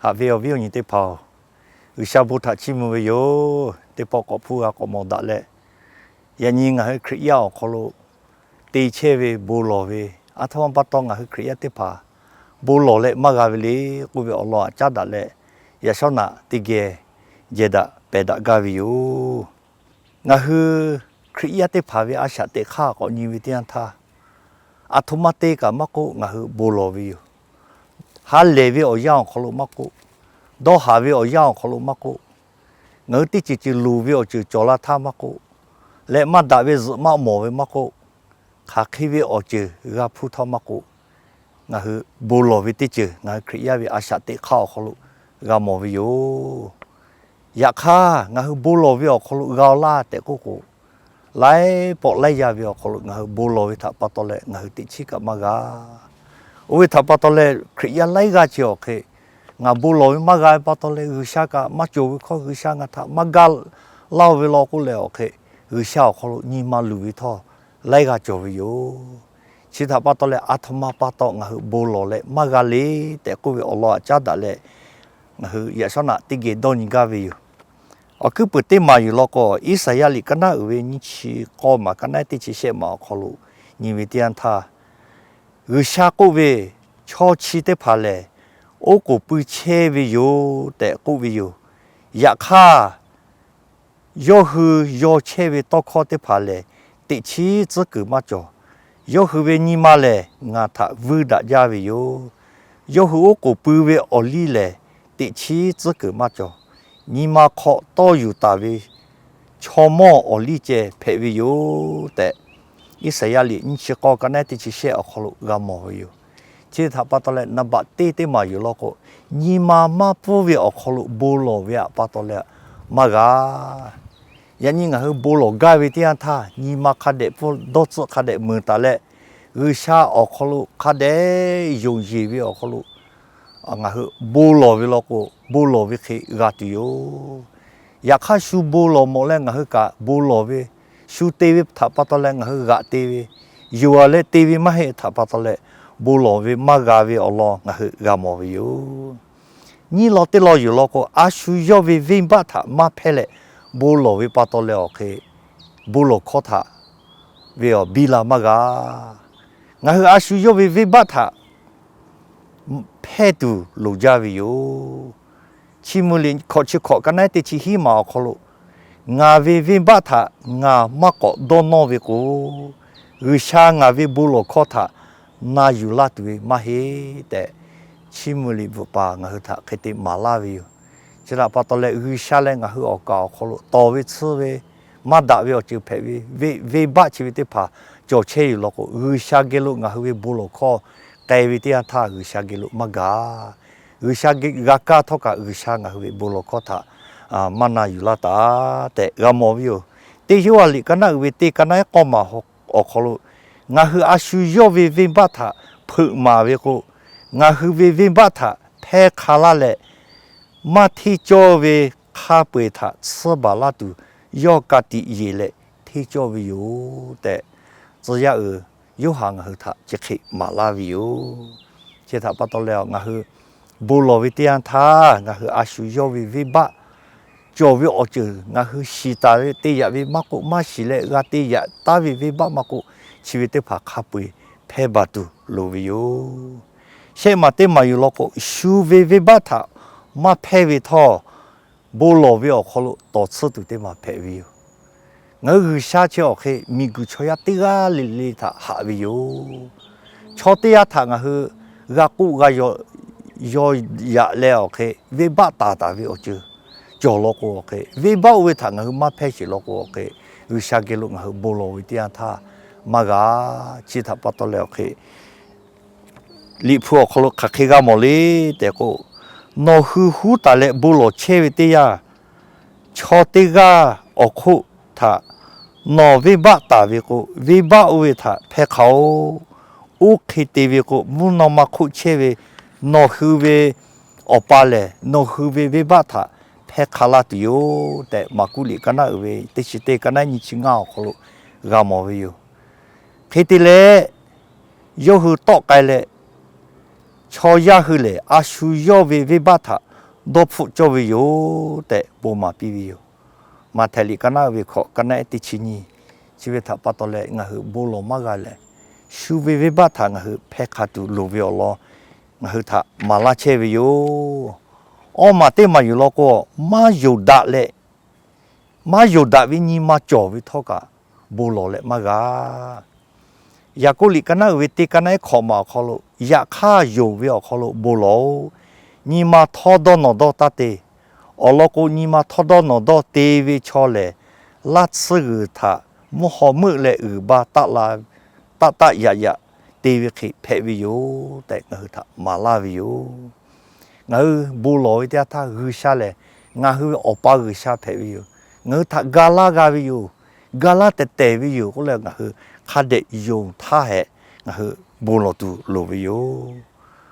Haꞈ ve awˬ viˉ awˬ nyi teˇ hpaˍ-oˬ, G'uiˬsha bon htaꞈ chiˇ mvuh ve yoˬ. Teˇ pawˆ k'awꞈ hpuˇ g'a k'awꞈ mawˬ daꞈ leh, yaꞈ nyi ngaˬ hui Hkriꞈ yaˇ awˬ hk'aw lo te chehˇ ve bon lawˬ ve, aˬ htoꞈ ma pa taw ngaˬ hui Hkriꞈ yaˇ teˇ hpaˍ bon lawˬ leh maˇ g'a ve le k'oˆ ve awˬ lawn aꞈ caˉ daꞈ leh, yaꞈ shawˉ naꞈ teˇ geh jehˬ daꞈ pehˬ daꞈ gaˇ ve yoˬ. Ngaˬ hui Hkriꞈ yaˇ teˇ hpaˍ ve a shaꞈ teꞈ hk'aˇ k'awꞈ nyi ve teˇ yanˇ htaˇ, aˬ htoꞈ ma te kaꞈ maˇ k'oˆ, ngaˬ hui bon lawˬ ve yoˬ. Ha lehˬ ve awˬ yanˇ awˬ hk'aw lo maˇ k'oˆ, dawˇ haˍ ve awˬ yanˇ awˬ hk'aw lo maˇ k'oˆ, ngaˬ hui teˇ ceuˬ ceuˬ loˍ ve awˬ ceuˬ cawˬ la htaˇ maˇ k'oˆ, leh maˇ daꞈ ve zuhꞈ maˇ mawˬ ve maˇ k'oˆ, hk'aˬ hk'e ve awˬ ceuˬ g'a hpuˇ htawˇ maˇ k'oˆ, ngaˬ hui bon lawˬ ve teˇ ceuˬ ngaˬ hui Hkriꞈ yaˇ ve a shaꞈ teꞈ hk'aˇ awˬ hk'aw lo g'a mawˬ ve yoˬ. Yaꞈ hk'aˇ, ngaˬ hui bon lawˬ ve awˬ hk'aw lo g'a-oˬ laˇ tehꞈ k'oˆ k'o, laiˉ pawˆ laiˉ yaˇ ve awˬ hk'aw lo ngaˬ hui bon lawˬ ve htaꞈ pa taw leh ngaˬ hui teꞈ chiˉ kaꞈ maˇ g'a. Oˇ ve htaꞈ pa taw leh, Hkriꞈ yaˇ laiˉ g'aˇ chi awˬ hk'e ngaˬ bon lawˬ ve maˇ g'a ve pa taw leh, G'uiˬsha kaꞈ maˇ cawˬ ve hkawˇ, G'uiˬsha ngaˬ htaꞈ maˇ gaˇ laˇ-oˬ ve law k'oˆ leh awˬ hk'e, G'uiˬsha awˬ hk'aw lo nyi ma luˬ ve htawˇ laiˉ g'aˇ cawˬ ve yoˬ. Chi htaꞈ pa taw leh, aˬ htoꞈ ma pa taw ngaˬ hui bon lawˬ leh maˇ g'a le tehꞈ k'oˆ ve awˬ lawn aꞈ caˉ daꞈ leh, ngaˬ hui yaꞈ shawˉ naꞈ teˇ geh dawˇ nyi gaˇ ve yoˬ. Awˬ hkuiˉ puiˍ teˇ maˬ yuˬ law k'o, Iˉsaˍyaˆ liꞈ kaˉ naˉ uiˍ ve nyiˇ chi k'awˇ maˬ kaˉ naˉ teˇ chi shehˆ maˬ awˬ hk'aw lo nyi ve teˇ yanˇ htaˇ, G'uiˬsha k'oˆ ve, Chaw chi teˇ hpaˍ lehˬ, oˉ k'oˍ pui chehˇ ve yoˬ tehꞈ k'oˆ ve yoˬ. Yaꞈ hk'aˇ, yawˇ hui yaw chehˇ ve tawˇ hkawˇ teˇ hpaˍ lehˬ, teꞈ chiˉ tcuhˉ kuiˬ maˇ cawˬ. Yawˇ hui ve nyi ma lehˬ, ngaˬ htaꞈ vuiˇ daꞈ jaˇ ve yoˬ. Yawˇ hui oˉ k'oˍ pui ve awˬ liˇ lehˬ, teꞈ chiˉ tcuhˉ kuiˬ maˇ cawˬ. Nyi ma hk'aw tawˇ yuˬ taˍ ve chaw mawˇ awˬ liˇ ceh hpehꞈ ve yoˬ tehꞈ, Iˉsaˍyaˆ liꞈ nyiˇ chi k'awˇ kaˉ naˉ teˇ chi shehˆ awˬ hk'aw lo g'a mawˬ ve yoˬ. Chi htaꞈ pa taw leh, naˍ baꞈ teˇ teˇ maˬ yuˬ law k'o, nyi ma maˇ pfuhˇ ve awˬ hk'aw lo bon lawˬ ve aꞈ pa taw leh maˇ g'a. Yaꞈ nyi ngaˬ hui bon lawˬ gaˇ ve teˇ yanˇ htaˇ, nyi ma hk'a dehꞈ pfuhˇ, dawˇ tcuhˆ hk'a dehꞈ mui taˍ leh, G'uiˬsha awˬ hk'aw lo hk'a dehꞈ yonˍ yeˬ ve awˬ hk'aw lo ngaˬ hui bon lawˬ ve law k'o, bon lawˬ ve hk'e g'a tuˬ yoˬ. Yaꞈ hk'aˇ, shu bon lawˬ mawˬ leh ngaˬ hui kaꞈ bon lawˬ ve, shu te ve htaꞈ pa taw leh ngaˬ hui g'aꞈ te ve, yoˬ-a leh te ve maˇ heˆ htaꞈ pa taw leh, bon lawˬ ve maˇ g'a ve awˬ lawn ngaˬ hui g'a mawˬ ve yoˬ. Nyiˇ law teˇ law yuˬ law k'o, a shu yawˇ ve venˇbaˆ htaꞈ maˇ hpehˇ leh bon lawˬ ve pa taw leh awˬ hk'e, bon lawˬ hkawˇ htaꞈ ve awˬ biˇ la maˇ g'a. Ngaˬ hui a shu yawˇ ve venˇbaˆ htaꞈ hpehˇ tuˬ loˍ jaˇ ve yoˬ. Chiˇ mvuh liꞈ hkawꞈ chi hkawꞈ kaˉ naˉ teˇ chi hiˉ maˬ awˬ hk'aw lo, Ngaˬ ve venˇbaˆ htaꞈ ngaˬ maˇ k'awꞈ dawˇ nawˇ ve k'o, G'uiˬsha ngaˬ ve bon lawˬ hkawˇ htaꞈ na yuˬ laˇ tuˬ ve maˇ heˆ tehꞈ, chiˇ mvuh liꞈ bvuhꞈ paˍ ngaˬ hui htaꞈ hk'e te maˍ laˇ ve yoˬ. Chi htaꞈ pa taw leh, G'uiˬsha leh ngaˬ hui awˬ kaˍ awˬ hk'aw lo tawˍ ve tsuhˇ ve, maˇ daꞈ ve awˬ ceuˬ hpehꞈ ve, venˇbaˆ chi ve teˇ hpaˍ cawˬ chehˇ yoˬ law k'o, G'uiˬsha geh lo ngaˬ hui ve bon lawˬ hkawˇ k'ai ve teˇ yanˇ htaˇ, G'uiˬsha geh lo maˇ gaˬ. G'uiˬsha geh g'a kaˇ htawˇ kaꞈ, G'uiˬsha ngaˬ hui ve bon lawˬ hkawˇ htaꞈ maˇ na yuˬ laˇ taˍ tehꞈ g'a mawˬ ve yoˬ. Teˇ Yoˇhanˬ liꞈ kaˉ naˉ uiˍ ve teˇ kaˉ naˉ ehˉ k'awˇ maˬ awˬ hk'aw lo, ngaˬ hui a shu yawˇ ve venˇbaˆ htaꞈ hpeuꞈ maˍ ve k'o, ngaˬ hui ve venˇbaˆ htaꞈ hpehˇ hk'a laˇ leh, maˇ hteˇ cawˇ ve hk'a peu-eˬ htaꞈ tsuhˇ baˬ laˇ tuˬ, yawˇ ka tiꞈ yeˬ leh hteˇ cawˇ ve yoˬ tehꞈ, tcuh yaˇ uiˍ Yoˇhanˬ ngaˬ hui htaꞈ chi hk'e maˍ laˇ ve yoˬ. Chi htaꞈ pa taw leh, ngaˬ hui bon lawˬ ve teˇ yanˇ htaˇ, ngaˬ hui a shu yawˇ ve venˇbaˆ cawˬ ve awˬ ceuˬ ngaˬ hui shiˍ taˍ ve te yaꞈ ve maˇ k'oˆ, maˇ shiˍ leh g'a te yaꞈ taˉ ve venˇbaˆ maˇ k'oˆ, chi ve teˇ hpaˍ hk'a peu-eˬ hpehˇ baˬ tuˬ loˍ ve yoˬ. Shehˆ maˬ teˇ maˬ yuˬ law k'o, shu ve venˇbaˆ htaꞈ maˇ hpehˇ ve htawˇ, bon lawˬ ve awˬ hk'aw lo tawˍ tsuhˇ tuˬ teˇ maˬ hpehꞈ ve yoˬ. Ngaˬ hui G'uiˬsha chi awˬ hk'e miˬguiˬ chaw yaˇ teˇ g'aˇ le le htaꞈ haꞈ ve yoˬ. Chaw teˇ g'aˇ htaꞈ ngaˬ hui g'a k'oˆ g'a yaw yaꞈ leh awˬ hk'e, venˇbaˆ taˍ taˍ ve awˬ ceuˬ cawˬ law k'o awˬ hk'e, venˇbaˆ oˇ ve htaꞈ ngaˬ hui maˇ hpehˇ sheˍ law k'o awˬ hk'e, G'uiˬsha geh lo ngaˬ hui bon lawˬ ve teˇ yanˇ htaˇ maˇ g'a. Chi htaꞈ pa taw leh awˬ hk'e, Liꞈ hpu awˬ hk'aw lo hk'aˬ hk'e g'a mawˬ le tehꞈ k'o, nawˬ hui huˉ taˍ leh bon lawˬ chehˇ ve teˇ yanˇ, chaw teˇ g'aˇ awˬ hk'oˆ htaꞈ nawˬ venˇbaˆ taˍ ve k'o, venˇbaˆ oˇ ve htaꞈ hpehˇ hk'a-oˬ. Oˇ hk'e te ve k'o, mvuhˇ naw ma hk'oˆ chehˇ ve nawˬ hui ve Awˬ pa lehˬ, nawˬ hui ve venˇbaˆ htaꞈ hpehˇ hk'a laˇ tuˬ yoˬ tehꞈ, Maˍkuˆ liꞈ kaˉ naˉ uiˍ ve teˇ chi teˇ kaˉ naˉ nyi chi ngaˇ awˬ hk'aw lo g'a mawˬ ve yoˬ. Hk'e te leh, yawˇ hui tawˆ k'ai leh, chaw yaˇ hui lehˬ, a shu yawˇ ve venˇbaˆ htaꞈ dawˇ hpfuhˆ cawˇ ve yoˬ tehꞈ bon maˍ piˇ ve yoˬ. Maꞈhtehˍ liꞈ ka naˆ uiˍ ve hkawꞈ ka naˆ ehˉ teˇ chi nyiˇ, chi ve htaꞈ pa taw leh ngaˬ hui bon lawˬ maˇ g'a leh, shu ve venˇbaˆ htaꞈ ngaˬ hui hpehˇ hk'a tuˬ loˍ ve awˬ lawn ngaˬ hui htaꞈ maˍ laˇ chehˇ ve yoˬ. Awˇ maˬ teˇ maˬ yuˬ law k'o, maˇ yonˍ daꞈ leh, maˇ yonˍ daꞈ ve nyi ma cawˬ ve htawˇ kaꞈ bon lawˬ leh maˇ g'a. Yaˍkoˆ liꞈ ka naˆ uiˍ ve teˇ ka naˆ ehˉ hkawꞈ maˬ awˬ hk'aw lo, yaꞈ hk'aˇ yonˍ ve awˬ hk'aw lo bon lawˬ-oꞈ. Nyi ma htawˇ dawˇ nawˬ dawˇ taˇ te. Awˬ lawn k'o, nyi ma htawˇ dawˇ nawˬ dawˇ te ve chaw lehˬ, laˇ tsuhˇ g'uiˬ htaꞈ mvuhˇ haw meuˆ leh uiˍ ba taˆ la, taˆ taˆ yaꞈ yaꞈ te ve hk'e hpehꞈ ve yoˬ tehꞈ ngaˬ hui htaꞈ maˍ laˇ ve yoˬ. Ngaˬ hui bon lawˬ ve teˇ yanˇ htaˇ G'uiˬsha lehˬ, ngaˬ hui ve Awˬ pa G'uiˬsha hpehꞈ ve yoˬ. Ngaˬ hui htaꞈ ga laˇ g'a ve yoˬ. Ga laˇ tehˬ tehˬ ve yoˬ k'oˆ leh, ngaˬ hui hk'a dehꞈ yonˍ htaˇ hehꞈ ngaˬ hui bon lawˬ tuˬ loˍ ve yoˬ.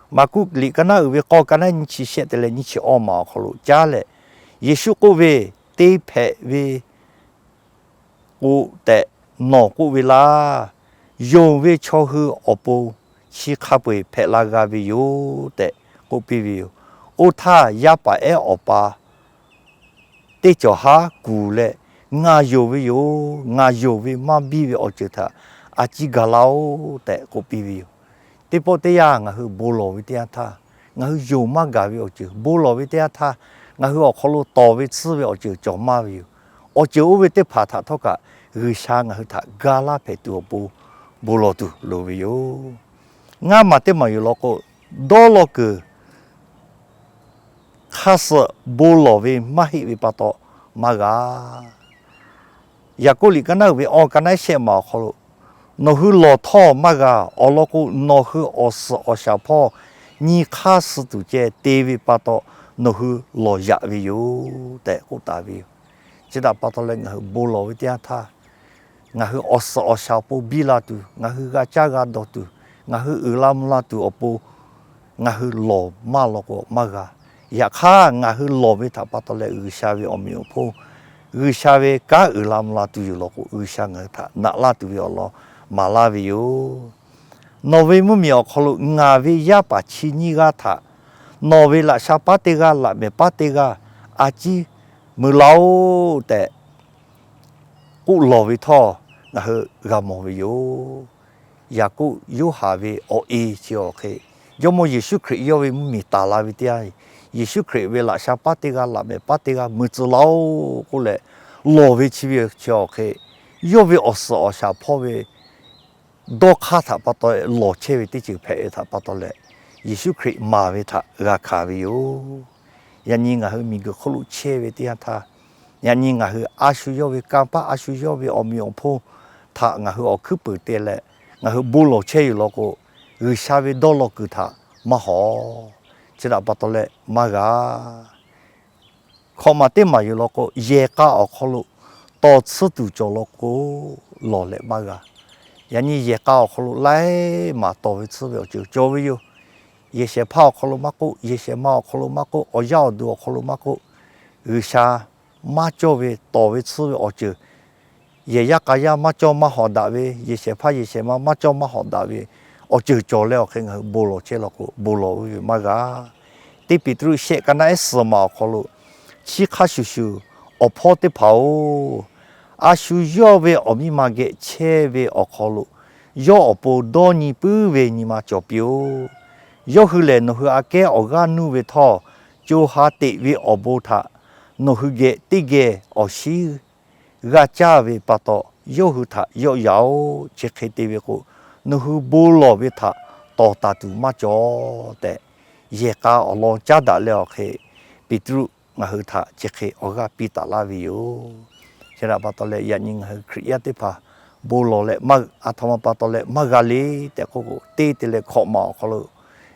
Maˍkuˆ liꞈ ka naˆ uiˍ ve k'awˇ ka naˆ nyiˇ chi shehˆ te leh nyiˇ chi awˇ maˬ awˬ hk'aw lo caˉ leh, Yeˍsuˆ k'oˆ ve, Te hpehꞈ ve k'o tehꞈ nawˬ k'oˆ ve laˇ. Yonˍ ve chaw hui awˬ pon chi hk'a peu-eˬ hpehꞈ la g'a ve yoˬ tehꞈ k'oˆ piˇ ve yoˬ. Oˇ htaˇ, yaˇ paˍ ehˉ awˬ pa teˇ cawˬ haˉ kuˬ leh, Ngaˬ yonˍ ve yoˬ. Ngaˬ yonˍ ve maˇ biˇ ve awˬ ceuˬ htaꞈ a ciˉ ga laˇ-oˆ tehꞈ k'oˆ piˇ ve yoˬ. Teˇ pawˆ teˇ yanˇ ngaˬ hui bon lawˬ ve teˇ yanˇ htaˇ, ngaˬ hui yonˍ maˇ gaˬ ve awˬ ceuˬ, bon lawˬ ve teˇ yanˇ htaˇ ngaˬ hui awˬ hk'aw lo tawˍ ve tsuhˇ ve awˬ ceuˬ cawˬ maˇ ve yoˬ. Awˬ ceuˬ oˇ ve teˇ hpaˍ htaꞈ htawˇ kaꞈ G'uiˬsha ngaˬ hui htaꞈ ga laˇ hpehꞈ tuˬ awˬ pon bon lawˬ tuˬ loˍ ve yoˬ. Ngaˇ maˬ teˇ maˬ yoˬ law k'o, dawˇ law kuiˬ hk'aˇ suh bon lawˬ ve maˇ heˆ ve pa taw maˇ g'a. Yaˍkoˆ liꞈ ka naˆ uiˍ ve awˇ ka naˆ shehˆ maˬ awˬ hk'aw lo, Nawˬ hui lawˬ htawˇ maˇ g'a. Awˬ lawn k'o, nawˬ hui awˬ suhˍ awˬ shaˍ hpawˇ nyi hk'aˇ suh tuˬ ceh te ve pa taw, nawˬ hui lawˬ yaꞈ ve yoˬ tehꞈ k'oˆ taˍ ve yoˬ. Chi htaꞈ pa taw leh ngaˬ hui bon lawˬ ve teˇ yanˇ htaˇ, ngaˬ hui awˬ suhˍ awˬ shaˍ awˬ pon biˇ la tuˬ, ngaˬ hui g'a caˇ g'a dawˬ tuˬ, ngaˬ hui uiˍ la mvuh la tuˬ awˬ pon ngaˬ hui lawˬ maˇ law k'o maˇ g'a. Yaꞈ hk'aˇ, ngaˬ hui lawˬ ve htaꞈ pa taw leh G'uiˬsha ve awˬ meꞈ awˬ hponˇ, G'uiˬsha ve kanˉ uiˍ la mvuh la tuˬ yoˬ law k'o, G'uiˬsha ngaˬ hui htaꞈ naꞈ laˇ tuˬ ve awˬ lawn maˍ laˇ ve yoˬ. Nawˬ ve mvuhˇmiˬ awˬ hk'aw lo ngaˬ ve yaˇ paˍ chi nyiˇ g'aˇ htaꞈ nawˬ ve laꞈ sha paˉ teˇ g'aˇ, laꞈ mehˍ paˉ teˇ g'aˇ a ciˉ mui laˇ-oˆ tehꞈ k'oˆ lawˬ ve htawˇ, ngaˬ hui g'a mawˬ ve yoˬ. Yaˍkoˆ Yoˇhanˬ ve awˬ e chi awˬ hk'e, Jawˇmawˇ Yeˍsuˆ Hkriꞈ yawˇ ve mvuhˇmiˬ taˍ la ve teˇ yanˇ, Yeˍsuˆ Hkriꞈ ve laꞈ sha paˉ teˇ g'aˇ, laꞈ mehˍ paˉ teˇ g'aˇ mui tcuh laˇ-oˆ k'oˆ leh lawˬ ve chi ve chi awˬ hk'e, yawˇ ve awˬ suhˍ awˬ shaˍ hpawˇ ve dawˇ hk'aˇ htaꞈ pa taw leh lawˬ chehˇ ve teˇ ceuˬ hpehꞈ ve htaꞈ pa taw leh, Yeˍsuˆ Hkriꞈ maˍ ve htaꞈ g'a hkanˍ ve yoˬ. Yaꞈ nyi ngaˬ hui miˬguiˬ hk'oˆ lo chehˇ ve teˇ yanˇ htaˇ, yaꞈ nyi ngaˬ hui a shu yawˇ ve kanˇ paˆ, a shu yawˇ ve awˬ meꞈ awˬ hponˇ htaꞈ ngaˬ hui awˬ hkuiˉ peunˍ te leh, ngaˬ hui bon lawˬ chehˇ yoˬ law k'o, G'uiˬsha ve dawˇ law kuiˬ htaꞈ maˇ hawˍ. Chi htaꞈ pa taw leh maˇ g'a. Hkawꞈ maˬ teˇ maˬ yoˬ law k'o, yehˬ k'a awˬ hk'aw lo tawˍ tsuhˇ tuˬ cawˬ law k'o, lawˬ leh maˇ g'a. Yaꞈ nyi yehˬ k'a awˬ hk'aw lo laiˉ maˬ tawˍ ve tsuhˇ ve awˬ ceuˬ cawˬ ve yoˬ. Yehˬ shehˍ hpaˇ awˬ hk'aw lo maˇ k'oˆ, yehˬ shehˍ ma awˬ hk'aw lo maˇ k'oˆ, awˬ yaˇ awˬ duˬ awˬ hk'aw lo maˇ k'oˆ, G'uiˬsha maˇ cawˇ ve tawˍ ve tsuhˇ ve awˬ ceuˬ, yehˬ yaˇ k'a yaˇ maˇ cawˇ maˇ hawˍ daꞈ ve, yehˬ shehˍ hpaˇ yehˬ shehˍ ma maˇ cawˇ maˇ hawˍ daꞈ ve awˬ ceuˬ cawˬ leh awˬ hk'e ngaˬ hui bon lawˬ chehˇ law k'o, bon lawˬ ve maˇ g'a. Teˇ Peˍtruˆ shehˆ ka naˆ ehˉ suhˍ maˬ awˬ hk'aw lo, chi hk'a shuˍ shuˍ, awˬ hpawˇ teˇ hpaˍ-oˬ, a shu yawˇ ve awˬ miˇ ma geh chehˇ ve awˬ hk'aw lo, yawˇ awˬ pon dawˇ nyi puiˉ ve nyi ma cawˬ piˇ-oˆ. Yawˇ hui lehˬ, nawˬ hui aꞈ kehˉ awˬ g'aˇ nuˇ ve htawˇ, co ha teꞈ ve awˬ bon htaꞈ nawˬ hui geh teˇ geh awˬ shinˉ g'a caˇ ve pa taw, yawˇ hui htaꞈ yawˆ yan-oˆ. Chi hk'e te ve k'o, nawˬ hui bon lawˬ ve htaꞈ tawˍ taˍ tuˬ maˇ cawˬ tehꞈ, yehˬ k'a awˬ lawn caˉ daꞈ leh awˬ hk'e, Peˍtruˆ ngaˬ hui htaꞈ chi hk'e awˬ g'aˇ piˇ taˍ laˇ ve yoˬ. Chi htaꞈ pa taw leh, yaꞈ nyi ngaˬ hui Hkriꞈ yaˇ teˇ hpaˍ bon lawˬ leh maˇ, aˬ htoꞈ ma pa taw leh maˇ g'a le tehꞈ k'oˆ k'o, teˇ te leh hkawꞈ maˬ awˬ hk'aw lo,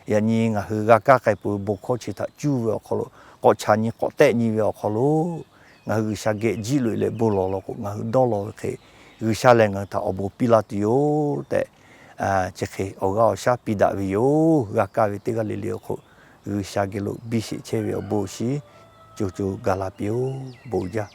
yaꞈ nyi ngaˬ hui g'a kaˇ k'ai peuˬ ve bon hkawˇ chi htaꞈ cuˇ ve awˬ hk'aw lo, k'awꞈ chaꞈ nyi k'awꞈ tehˆ nyi ve awˬ hk'aw lo, ngaˬ hui G'uiˬsha geh jiˇ loꞈ e leh bon lawˬ law k'o, ngaˬ hui dawˇ law ve hk'e, G'uiˬsha lehˬ ngaˬ hui htaꞈ awˬ bon piˇ laˇ tuˬ yoˬ tehꞈ, chi hk'e awˬ g'aˇ awˬ shaˉ piˇ daꞈ ve yoˬ. G'a kaˇ ve teˇ g'aˇ le le awˬ hk'oˆ, G'uiˬsha geh lo biˇ sheˍ chehˇ ve awˬ bon awˬ shinˉ co co ga la piˇ-oˆ. Bon jaˇ.